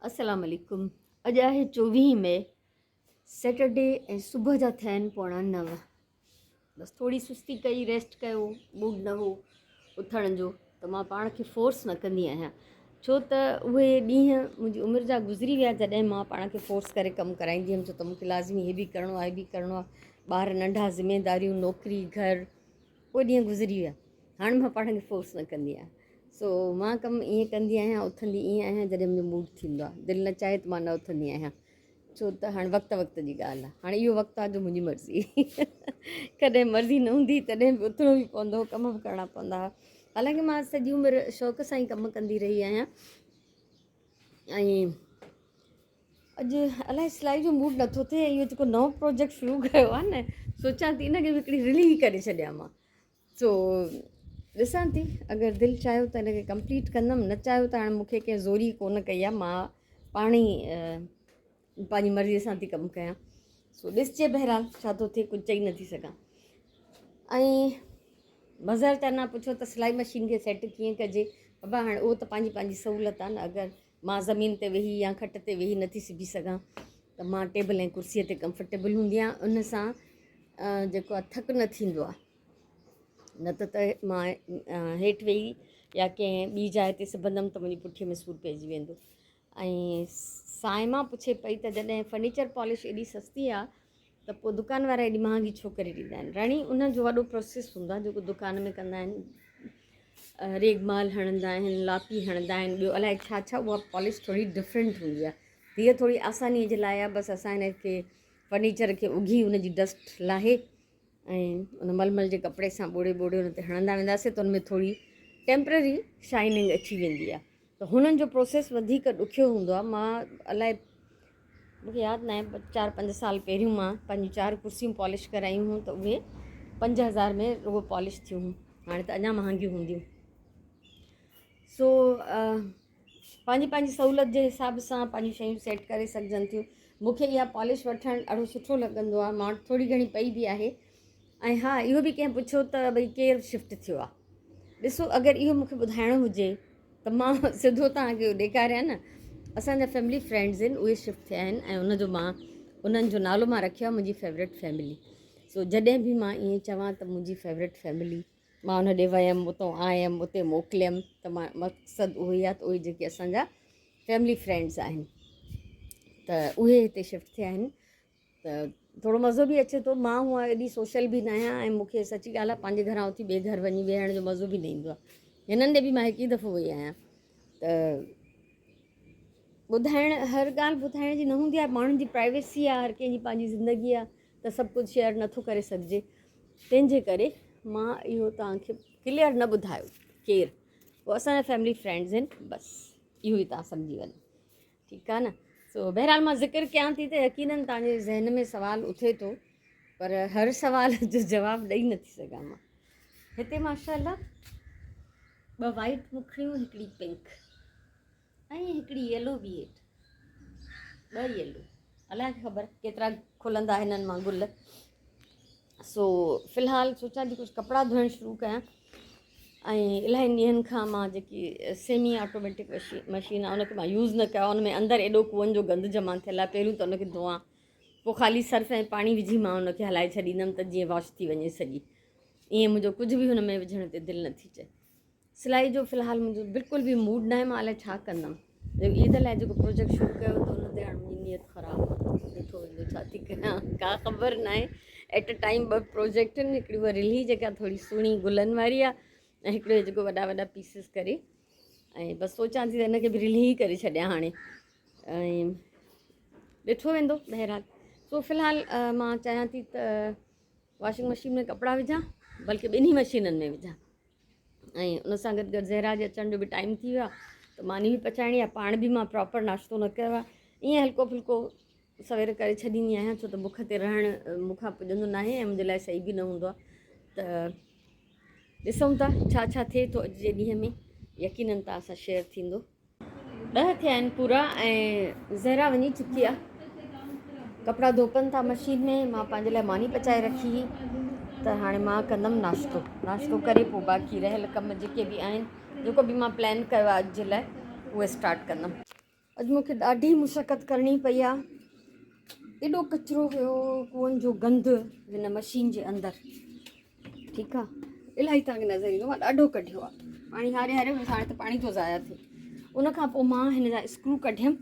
السلام عليڪم اڄ آهي 24 مئي سيٽرڊي ۽ صبح جا ٿيا آهن پوڻا نو. بس ٿوري سستي ڪئي ريسٽ ڪيو موڊ نه هو اٿڻ جو ته مان پاڻ کي فورس نه ڪندي آهيان ڇو ته اهي ڏينهن منهنجي عمر جا گذري ويا جڏهن مان پاڻ کي فورس ڪري ڪم ڪرائيندي هيم ڇو ته مونکي لازمي هي به ڪرڻو آهي هي به ڪرڻو آهي ٻار ننڍا ذميداريون نوڪري گهر اهي ڏينهن گذري ويا هاڻي مان پاڻ کي فورس نه ڪندي آهيان سو مان ڪم ائين ڪندي آهيان اٿندي ائين آهيان جڏهن منهنجو موڊ ٿيندو آهي دل نه چاهي ته مان نه اٿندي آهيان ڇو ته هاڻي وقت وقت جي ڳالهه آهي هاڻي اهو وقت آهي جو منهنجي مرضي ڪڏهن مرضي نه هوندي تڏهن به اٿڻو به پوندو هو ڪم به ڪرڻا پوندا هئا حالانڪه مان سڄي عمر شوق سان ئي ڪم ڪندي رهي آهيان ۽ اڄ الائي سلائي جو موڊ نٿو ٿئي اهو جيڪو نئون پروجيڪٽ شروع ڪيو آهي نه سوچان ٿي ان کي به هڪڙي رلي ڪري ڇڏيان مان سو ڏسان ٿي اگر دل چاهيو ته ان کي ڪمپليٽ ڪندم نه چاهيو ته هاڻي مونکي ڪنهن زوري ڪونه ڪئي آهي مان پاڻ ئي پنهنجي مرضي سان ٿي ڪم ڪيان سو ڏسجي بهرحال ڇا ٿو ٿئي ڪجهه چئي نٿي سگهان ۽ مظهر چنا پڇيو ته سلائي مشين کي سيٽ ڪيئن ڪجي بابا هاڻي اهو ته پنهنجي پنهنجي سهولت آهي نه اگر مان زمين تي ويهي يا کٽ تي ويهي نٿي سبي سگهان ته مان ٽيبل ۽ ڪرسيء تي ڪمفرٽيبل هوندي آهيان ان سان جيڪو آهي ٿڪ نه ٿيندو آهي نه ته ته مان هيٺ ويهي يا ڪنهن ٻي جاء تي سبندم ته منهنجي پٺيء ۾ سور پئجي ويندو ۽ صائمه پڇي پئي ته جڏهن فرنيچر پالش ايڏي سستي آهي ته پوء دڪان وارا ايڏي مهانگي ڇو ڪري ڏيندا آهن راڻي ان جو وڏو پروسيس هوندو آهي جيڪو دڪان ۾ ڪندا آهن ريگمال هڻندا آهن لاپي هڻندا آهن ٻيو الائي ڇا ڇا اها پالش ٿوري ڊفرنٽ هوندي آهي هيء ٿوري آساني جي لاء آهي بس اسان هن کي فرنيچر کي اگهي ان جي ڊسٽ لاهي ۽ ان ململ جي ڪپڙي سان ٻوڙي ٻوڙي ان تي هڻندا وينداسين ته ان ۾ ٿوري ٽيمپرري شائننگ اچي ويندي آهي ته هنن جو پروسيس وڌيڪ ڏکيو هوندو آهي مان الائي مون کي ياد ناهي پر چار پنج سال پهريون مان پنهنجون چار ڪرسيون پالش ڪرايون هيون ته اهي 5000 ۾ رڳو پالش ٿيون هيون هاڻي ته اڃا مهانگيون هونديون سو پنهنجي پنهنجي سهولت جي حساب سان پنهنجون شيون سيٽ ڪري سگهجن ٿيون مون کي اها پالش وٺڻ ڏاڍو سٺو لڳندو آهي مان وٽ ٿوري گهڻي پئي به آهي ۽ ها اهو به ڪنهن پڇيو ته ڀئي ڪير شفٽ ٿيو آهي ڏسو اگر اهو مون کي ٻڌائڻو هجي ته مان سڌو توهان کي ڏيکاريان نه اسان جا فيملي فرينڊز آهن اهي شفٽ ٿيا آهن ۽ ان جو مان انهن جو نالو مان رکيو آهي منهنجي فيورٽ فيملي سو جڏهن به مان ائين چوان ته منهنجي فيورٽ فيملي مان ان ڏي ويم اتو آيم اتي موڪليم ته مان مقصد اهو ئي آهي ته اهي جيڪي اسان جا فيملي فرينڊز آهن ته اهي هتي شفٽ ٿيا آهن ته ٿورو مزو به اچي ٿو مان هونء ايڏي سوشل به نه آهيان ۽ مون کي سچي ڳالهه آهي پنهنجي گهران اٿي ٻئي گهر وڃي ويهڻ جو مزو به نه ايندو آهي هنن ڏي به مان هڪ ئي دفعو وئي آهيان ته ٻڌائڻ هر ڳالهه ٻڌائڻ جي نه هوندي آهي ماڻهن جي پرائيويسي آهي هر ڪنهن جي پنهنجي زندگي آهي ته سڀ ڪجهه شيئر نٿو ڪري سگهجي تنهن جي ڪري مان اهو توهان کي ڪليئر نه ٻڌايو ڪير هو اسان جا فيملي فرينڊز آهن بس اهو ئي توهان سمجهي وڃو ٺيڪ آ نه سو بهرحال مان ذڪر ڪيان ٿي ته يقينن توهان جي ذهن ۾ سوال اٿي ٿو پر هر سوال جو جواب ڏئي نٿي سگهان مان هتي ماشاء الله ٻه وائٽ مکڙيون هڪڙي پنڪ ۽ هڪڙي يلو به هيٺ ٻه يلو الله کي خبر ڪيترا کلندا هنن مان گل سو في الحال سوچان ٿي ڪجهه ڪپڙا ڌوئڻ شروع ڪيان ۽ الاهي ڏينهن کان مان جيڪي سيمي آٽوميٽڪ مشين آهي ان کي مان يوز نه ڪيو ان ۾ اندر ايڏو ڪوئن جو گند جمع ٿيل آهي پهريون ته ان کي ڌوئان پوء خالي سرف ۽ پاڻي وجهي مان ان کي هلائي ڇڏيندم ته جيئن واش ٿي وڃي سڄي ائين منهنجو ڪجهه به هن ۾ وجهڻ تي دل نٿي چئي سلائي جو في الحال منهنجو بلڪل به موڊ ناهي مان الائي ڇا ڪندم عيد لاء جيڪو پروجيڪٽ شروع ڪيو ته ان تي هاڻ منهنجي نيت خراب آهي ڏٺو ويندو ڇا ٿي ڪيان ڪا خبر ناهي ايٽ ا ٽائيم ٻه پروجيڪٽ آهن هڪڙي اها رلي جيڪا ٿوري سهڻي گلن واري آهي ۽ هڪڙو جيڪو وڏا وڏا پيسز ڪري ۽ بس سوچان ٿي ته هن کي به رلي ئي ڪري ڇڏيان هاڻي ۽ ڏٺو ويندو بهرحال سو في الحال مان چاهيان ٿي ته واشنگ مشين ۾ ڪپڙا وجهان بلڪه ٻنهي مشينن ۾ وجهان ۽ ان سان گڏ گڏ زهرا جي اچڻ جو به ٽائيم ٿي ويو آهي ته ماني به پچائڻي آهي پاڻ به مان پراپر ناشتو نه ڪيو آهي ائين هلڪو ڦلڪو سوير ڪري ڇڏيندي آهيان ڇو ته بک تي رهڻ مون کان پڄندو ناهي ۽ منهنجي لاء صحيح به نه هوندو آهي ته ڏسون ٿا ڇا ڇا ٿئي ٿو اڄ جي ڏينهن ۾ يقينن توهان سان شيئر ٿيندو. ڏهه ٿيا آهن پورا ۽ زهرا وڃي چڪي آهي ڪپڙا ڌوپن ٿا مشين ۾ مان پنهنجي لاء ماني پچائي رکي هئي ته هاڻي مان ڪندم ناشتو ناشتو ڪري پوء باقي رهيل ڪم جيڪي به آهن جيڪو به مان پلان ڪيو آهي اڄ جي لاء اهو اسٽارٽ ڪندم. اڄ مون کي ڏاڍي مشقت ڪرڻي پئي آ. ايڏو ڪچرو هيو، ڪوئن جو گند هن مشين جي اندر. ٺيڪ آ، الاهي توهان کي نظر ايندو. مان ڏاڍو ڪڍيو آ پاڻي، هاري هاري هاڻي ته پاڻي ٿو ضايع ٿئي. ان کان پوء مان هن جا اسڪرو ڪڍيم.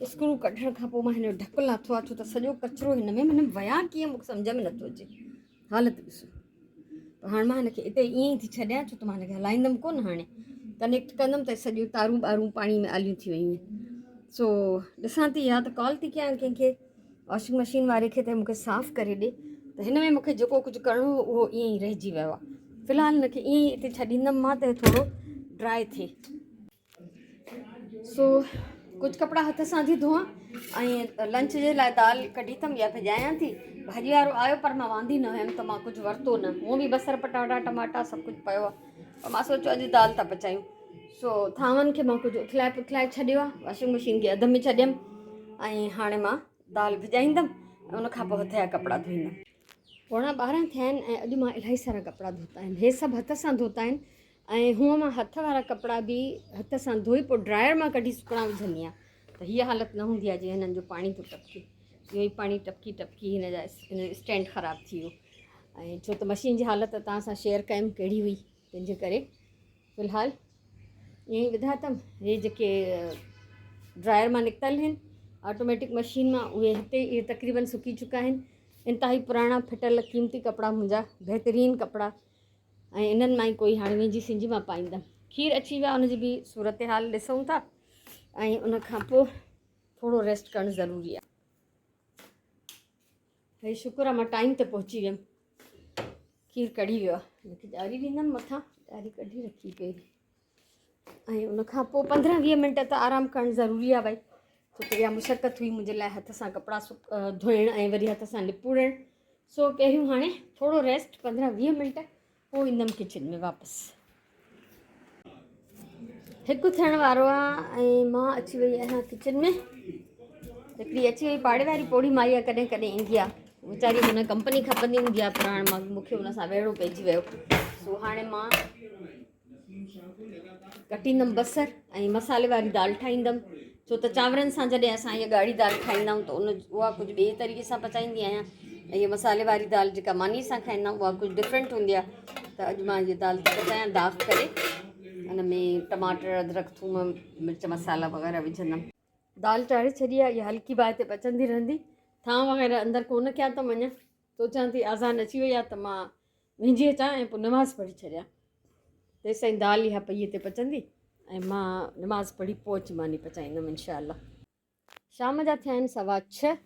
اسڪرو ڪڍڻ کان پوء مان هن جو ڍڪ لاٿو آ، ڇو ته سڄو ڪچرو هن ۾ من ويا ڪيئن مون کي سمجهه ۾ نٿو اچي. حالت ڏسو. پر هاڻ مان هن کي اتي ائين ئي ٿي ڇڏيان، ڇو ته مان هن کي هلائيندم ڪونه. هاڻي ڪنيڪٽ ڪندم ته سڄيون تارون ٻارون پاڻي ۾ آليون ٿي ويون آهن. سو ڏسان ٿي، يا ته ڪال ٿي ڪيان ڪنهن کي، واشنگ مشين واري کي، ته مون کي صاف ڪري ڏي. ته هن ۾ مون کي جيڪو ڪجهه ڪرڻو هو اهو ائين ئي رهجي ويو آهي. في الحال هن کي ائين ئي اتي ڇڏيندم مان ته ٿورو ڊرائي ٿئي. سو ڪجهه ڪپڙا هٿ سان ٿي ڌوئان ۽ لنچ جي لاء دال ڪڍي اٿم يا ڀڄايان ٿي. ڀاڄي وارو آيو پر مان واندي نه هيم ته مان ڪجهه ورتو نه. هونء به بصر، پٽاٽا، ٽماٽا سڀ ڪجهه پيو آهي، پر مان سوچيو اڄ دال ٿا پچايون. سو ٿانون کي مان ڪجهه اٿلائي پٿلائي ڇڏيو آهي، واشنگ مشين کي اڌ ۾ ڇڏيم ۽ هاڻي مان دال ڀڄائيندم ۽ ان کان پوء هٿ جا ڪپڙا ڌوئيندم. 11:45 ٿيا آهن ۽ اڄ مان الاهي سارا ڪپڙا ڌوتا آهن. هي سڀ هٿ سان ڌوتا آهن ۽ هونء مان هٿ وارا ڪپڙا به هٿ سان ڌوئي پوء ڊرائر مان ڪڍي سڪڻا وجهندي آهيان ته هيء حالت نه هوندي آهي، جيئن هنن جو پاڻي ٿو ٽپڪي. اهو ئي پاڻي ٽپڪي ٽپڪي هن جا هن جو اسٽينڊ خراب ٿي ويو ۽ ڇو ته مشين جي حالت توهان سان شيئر ڪيم ڪهڙي هئي، تنهن جي ڪري في الحال ائين ئي وڌا اٿم. هي جيڪي ڊرائر مان نڪتل آهن آٽوميٽڪ مشين مان، اهي هتي اهي تقريبن سڪي چڪا آهن. انتهائي پراڻا ڦٽل قيمتي ڪپڙا، منهنجا بهترين ڪپڙا، ۽ انهن مان ئي ڪوئي هاڻي وينجهي سنجهي مان پائيندم. کير اچي ويو آهي، ان جي به صورتحال ڏسون ٿا ۽ ان کان پوء ٿورو ريسٽ ڪرڻ ضروري آهي. هي شڪر آهي مان ٽائيم تي پهچي ويم. کير ڪڙهي ويو آهي، هن کي ڄاري ڏيندم. مٿان ڄاري ڪڍي رکي پهرين ۽ ان کان پوء 15 20 منٽ ته آرام ڪرڻ ضروري آهي ڀائي، ڇو ته اها مشقت هئي منهنجي لاء هٿ سان ڪپڙا ڌوئڻ ۽ وري هٿ سان نپوڙڻ. سو پهريون هاڻي ٿورو ريسٽ 15 20 منٽ، پوء ايندم ڪچن ۾ واپس. هڪ ٿيڻ وارو آ ۽ مان اچي وئي آهيان ڪچن ۾. هڪڙي اچي وئي پاڙي واري پوڙهي مائي آ، ڪڏهن ڪڏهن ايندي آ ويچاري، هن ڪمپني کپندي هوندي آ، پر هاڻي مان مون کي هن سان ويڙهو پئجي ويو. سو هاڻي مان ڪٽيندم بصر ۽ مصالحي واري دال ٺاهيندم، ڇو ته چانورن سان جڏهن اسان هيء ڳاڙهي دال ٺاهيندا آهيون ته ان اها ڪجهه ٻئي طريقي سان پچائيندي آهيان ۽ هيء مصالحي واري دال جيڪا ماني سان کائيندا آهيون اها ڪجهه ڊفرنٽ هوندي آهي. ته اڄ مان هيء دال ٿي پچايان داغ ڪري، ان ۾ ٽماٽر، ادرڪ، ٿوم، مرچ، مصالحا وغيره وجهندم. دال چاڙهي ڇڏي آهي، اها هلڪي باهه تي پچندي رهندي. ٿانء وغيره اندر ڪونه ڪيا اٿم اڃا. سوچان ٿي آذان اچي وئي آهي ته مان وهنجي اچان ۽ پوء نماز پڙهي ڇڏيان. تيستائين دال اها پئي هتي پچندي ۽ مان نماز پڙهي پوء اچي ماني پچائيندم انشاء الله. شام جا ٿيا آهن 6:15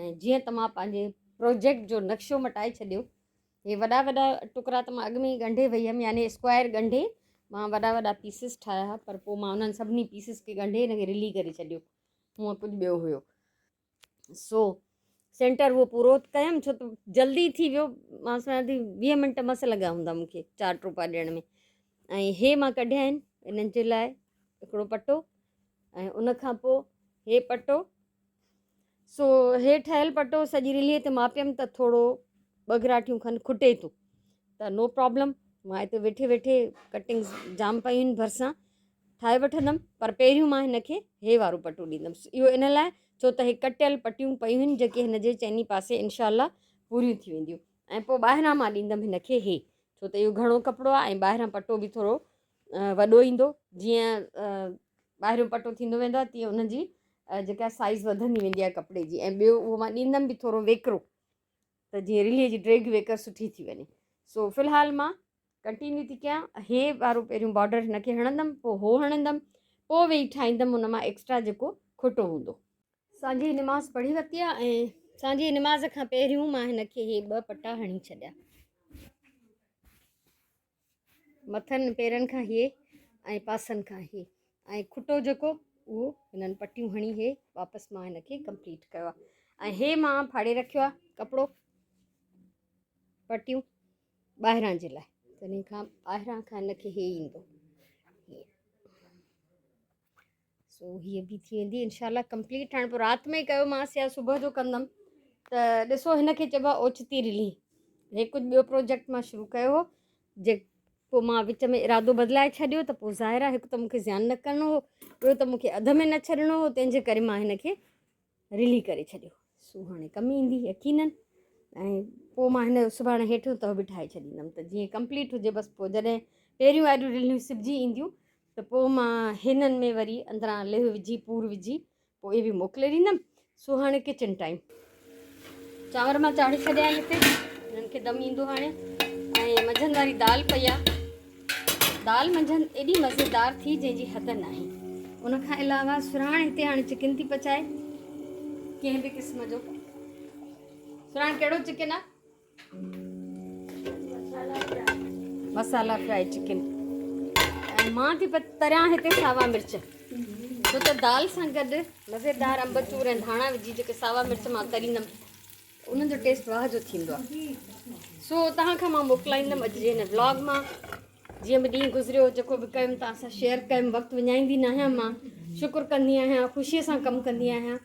۽ جيئن ته مان پنهنجي پروجيڪٽ جو نقشو مٽائي ڇڏيو. هي وڏا وڏا ٽڪرا ته مان اڳ ۾ ئي ڳنڍي وئي هيم، يعني اسڪوائر ڳنڍي مان وڏا وڏا پيسز ٺاهيا هئا، پر پوء مان انهن سڀني پيسز کي ڳنڍي هن کي رلي ڪري ڇڏيو. هونء ڪجهه ٻيو هيو. سو سينٽر اهو پورو ڪيم، ڇو ته جلدي ٿي ويو. مان سمجهان ٿي 20 منٽ مس لڳا هوندا مون کي چار ٽوپا ڏيڻ ۾. ۽ هي مان ڪڍيا آهن انهن جي لاء هڪڙو پٽو ۽ ان کان پوء هي پٽو. سو هي ٺهيل پٽو سڄي رليء تي ماپيم ته ٿورو ٻه گراٺيون کن کٽي ٿو، ته نو پرابلم، مان هتي ويٺي ويٺي ڪٽنگز جام پيون آهن ڀرسان، ٺاهي وٺندم. پر پهريون مان هن کي هي وارو پٽو ڏيندم، اهو ان لاء ڇو ته هي ڪٽيل پٽيون پيون آهن جيڪي هن جي چئني پاسي انشاء الله پوريون ٿي وينديون، ۽ پوء ٻاهران مان ڏيندم هن کي هي، ڇو ته اهو گهڻو ڪپڙو آهي ۽ ٻاهران پٽو به ٿورو وڏو ايندو. جيئن ٻاهريون پٽو ٿيندو ويندو آهي تيئن ان جي جيڪا سائز وڌندي ويندي آهي ڪپڙي جي، ۽ ٻيو اهو مان ڏيندم به ٿورو ويڪرو ته جيئن رليء جي ڊيگهه ويڪر سٺي ٿي وڃي. سو في الحال مان ڪنٽينيو ٿي ڪيان. هي وارو پهريون بارڊر هن کي هڻندم، پوء هو هڻندم، پوء ويهي ٺاهيندم ان مان ايڪسٽرا جيڪو کٽو هوندو. سانجهي نماز پڙهي ورتي آ ۽ سانجهي نماز کان پهريون مان هن کي هي ٻه پٽا هڻي ڇڏيا، مٿن پيرن کان هي ۽ پاسن کان هي، ۽ کٽو جيڪو اهو هنن پٽيون هڻي هي واپس مان هن کي ڪمپليٽ ڪيو آ. ۽ هي مان ڦاڙي رکيو آ ڪپڙو پٽيون ٻاهران جي لاء، تنهن کان ٻاهران کان هن کي هي ايندو. سو هيء به ٿي ويندي انشاء الله ڪمپليٽ. هاڻي پوء رات ۾ ڪيومانس يا صبح جو ڪندم ته ڏسو. هن کي چئبو آهي اوچتي رلي. هي ڪجهه ٻيو پروجيڪٽ مان شروع ڪيو هو، جي پوء مان وچ ۾ ارادو بدلائي ڇڏيو ته پوء ظاهر آهي هڪ ته مون کي زيان نه ڪرڻو هو، ٻيو ته مون کي اڌ ۾ نه ڇڏڻو هو، تنهن جي ڪري مان هن کي رلي ڪري ڇڏيو. سو هاڻي ڪم ايندي يقينن ۽ پوء مان هن جو سڀاڻي هيٺيون تهه به ٺاهي ڇڏيندم ته جيئن ڪمپليٽ هجي بس پوء جڏهن پهريون واريون رليون سبجي اينديون ته پوء مان هنن ۾ وري اندران ليهه وجهي پور وجهي پوء اهي به موڪلي ڏيندم. سو هاڻي ڪچن ٽائيم. چانور مان چاڙهي ڇڏيا آهن هتي هنن کي دم ايندو هاڻي ۽ منجهند واري دال پئي آ دال منجهند ايڏي مزيدار ٿي جنهن جي حد ناهي ان کان علاوه سرهاڻ هتي هاڻي چڪن ٿي پچائي ڪنهن به قسم جو سرهاڻ ڪهڙو چڪن آ مسالا فرائي چڪن ۽ مان ٿي تريان هتي ساوا مرچ ڇو ته دال سان گڏ مزيدار انبچور ۽ ڌاڻا وجهي جيڪي ساوا مرچ مان تريندم انهن جو ٽيسٽ واهه جو ٿيندو آهي سو توهان کان مان موڪلائيندم اڄ جي هن ولاگ مان جيئن به ڏينهن گذريو جيڪو به ڪيم توهان سان شيئر ڪيم وقت وڃائيندي نه آهيان مان شڪر ڪندي آهيان خوشيء سان ڪم ڪندي آهيان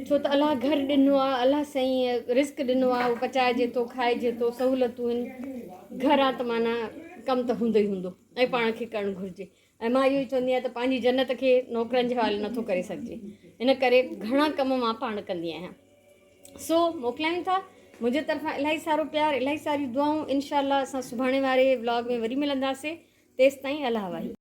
ڇو ته الله گهر ڏنو آ الله سائين رزق ڏنو آ اهو پچائجي ٿو کائجي ٿو سهولتون آهن گهر آ ته معنيٰ ڪم ته هوندو ئي هوندو ۽ پاڻ کي ڪرڻ گهرجي ۽ مان اهو ئي چوندي آهيان ته پنهنجي جنت کي نوڪرن جي حوالي نٿو ڪري سگهجي ان ڪري گهڻا ڪم مان پاڻ ڪندي آهيان سو موڪلايون ٿا منهنجي طرفان الاهي سارو پيار الاهي ساريون دعائون انشاء الله اسان سڀاڻي واري ولاگ ۾ وري ملنداسي تيستائين الله واهي.